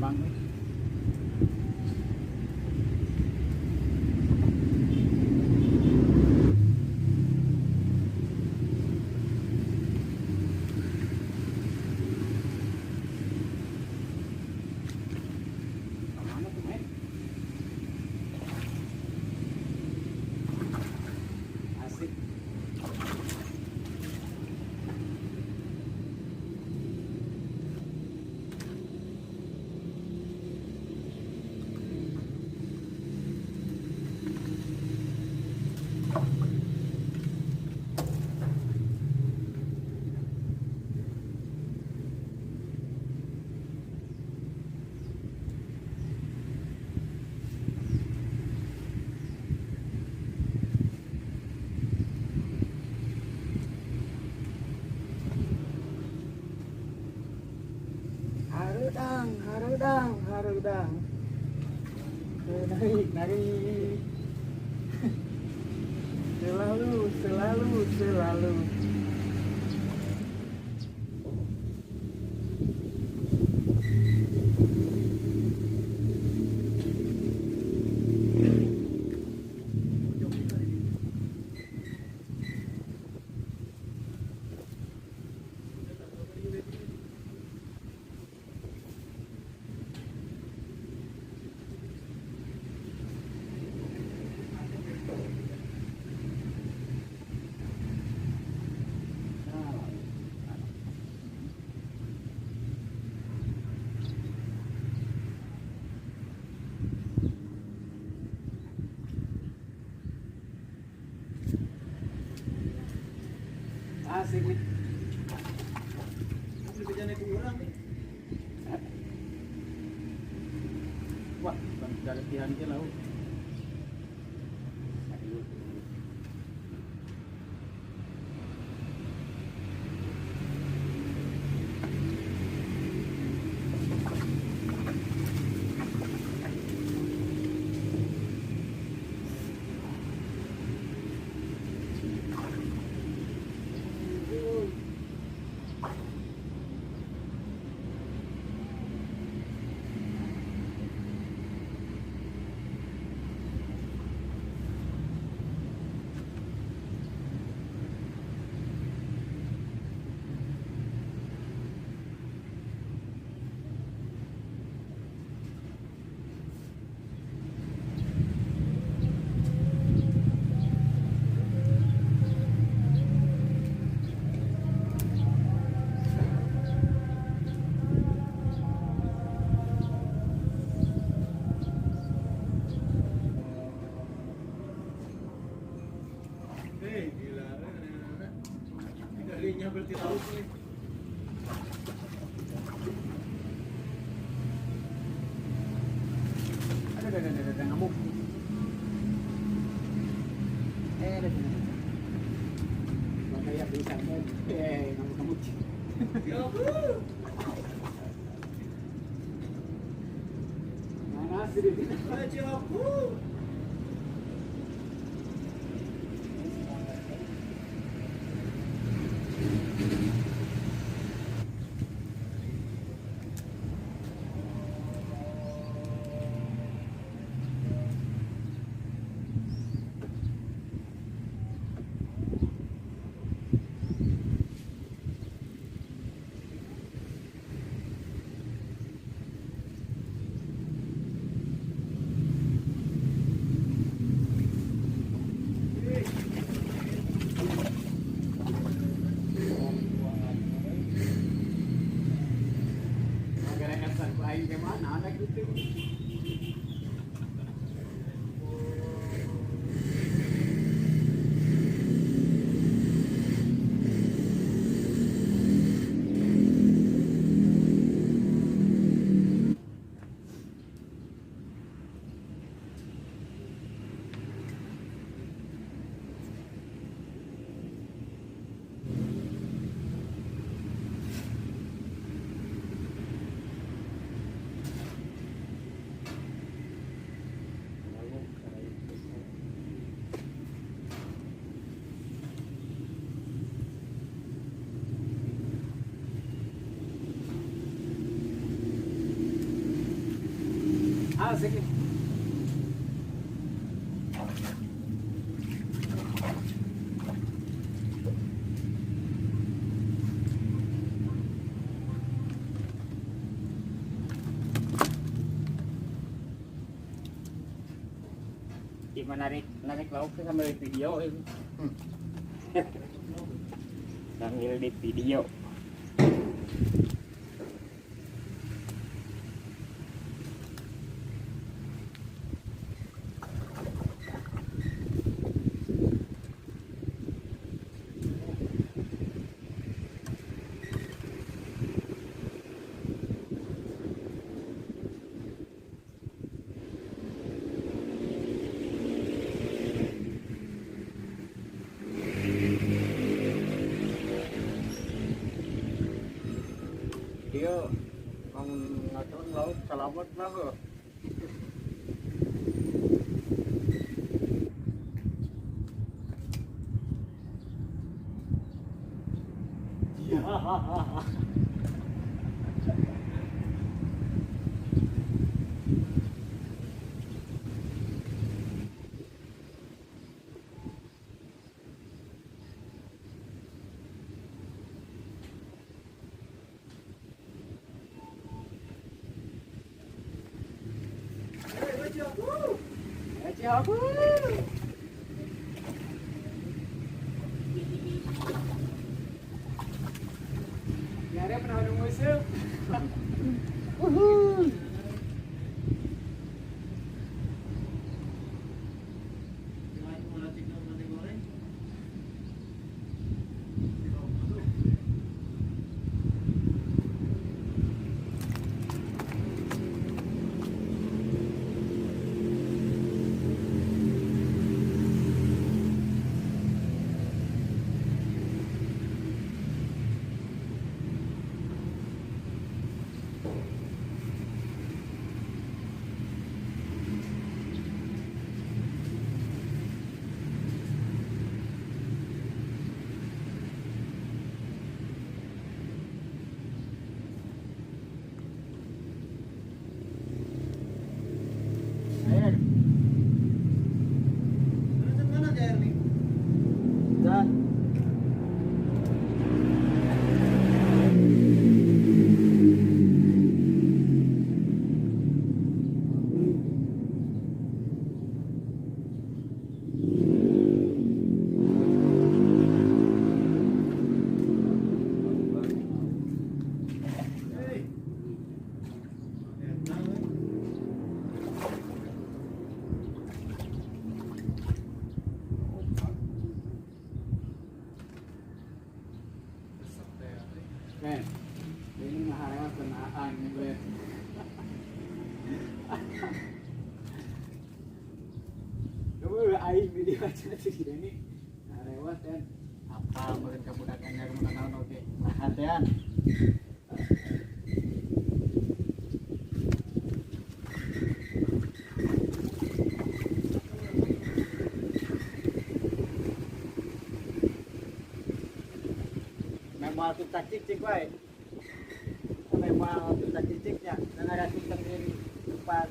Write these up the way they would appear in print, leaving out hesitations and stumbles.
Bang euy. Kemana tuh, men? Asik. Hareudang, hareudang, hareudang. Naik, naik. Selalu, selalu, selalu. Asik nih. Lebih urang nih. Wah, latihan ke laut. Hei, gila. Darinya berarti laut nih. Ada, ngamuk. Eh, ada. Kayak bisa eh ngamuk-ngamuk. Mana sih di Ayo, Aing ke mana anak gitu. Ah, sige. Di menarik narik lauk sambil di video itu. Sambil di video. Dia ngacon laut selamat lah heuh. Iya. Nyari pernah musuh. Air. Dan Eh, ini maharewat kenaan nih gue. Coba aing video aja sih ini. Maharewat kan apa meureun ka budak anyar mun naon oge. Nah, Memang kita cicik wae. Memang kita ciciknya dan ada sistem di depan.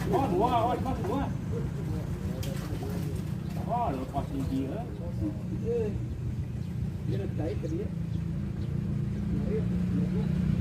Oh, dua, oh, cuma dua. Oh, lepas hiji eh. Dia udah tarik ke dia. Nyari, nyari.